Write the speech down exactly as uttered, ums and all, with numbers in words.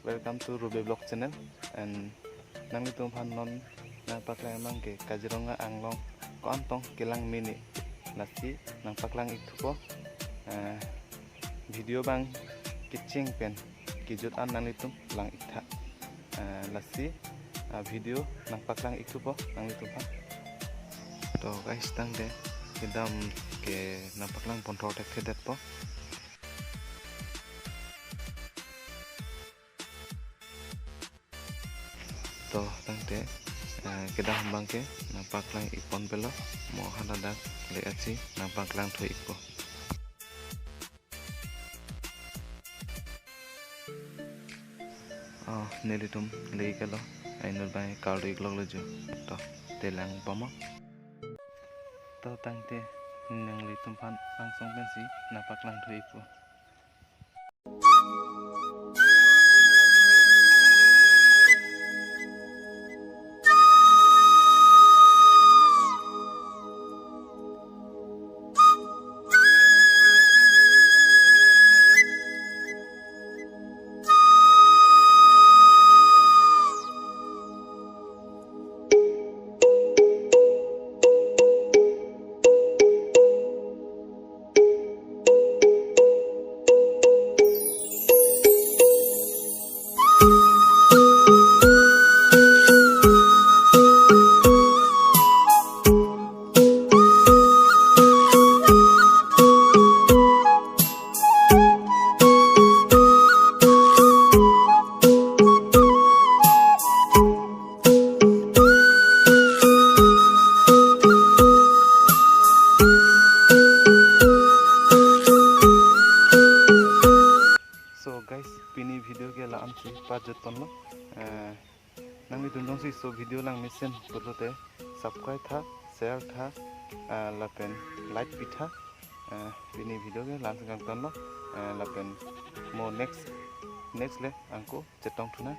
Welcome to Ruby Vlog channel, and nanglitum aphan non nangpaklang abang ke Kaziranga Anglong ko-an tong kelang mene, lasi nangpaklang ikthupo. Eh, video abang kecheng pen kejut an nanglitum lang iktha. Eh, lasi, ah, video nangpaklang ikthupo nanglitum aphan. To guys, tangte kedam ke nangpaklang pon thor thekthedetpo. To tangte, eh, kedam abang ke nangpaklang ik ponpelo, mo haladak le achi nangpaklang tho ikpo. Oh, nelitum le iklo, ainut abang kardo ikloklo jo. To, te lang pamo. To tangte, nanglitum aphan angsong pensi nangpaklang tho ikpo. So guys, pini video ke la-ansi pajut ponlo. Eh, nanglitum jongsi laso video lang mesen pulote subscribe tha, share tha, eh, lapen like pitha. Eh, pini video ke la-ansi kangtonlo. Eh, lapen mo next, next le angko chetong thunang.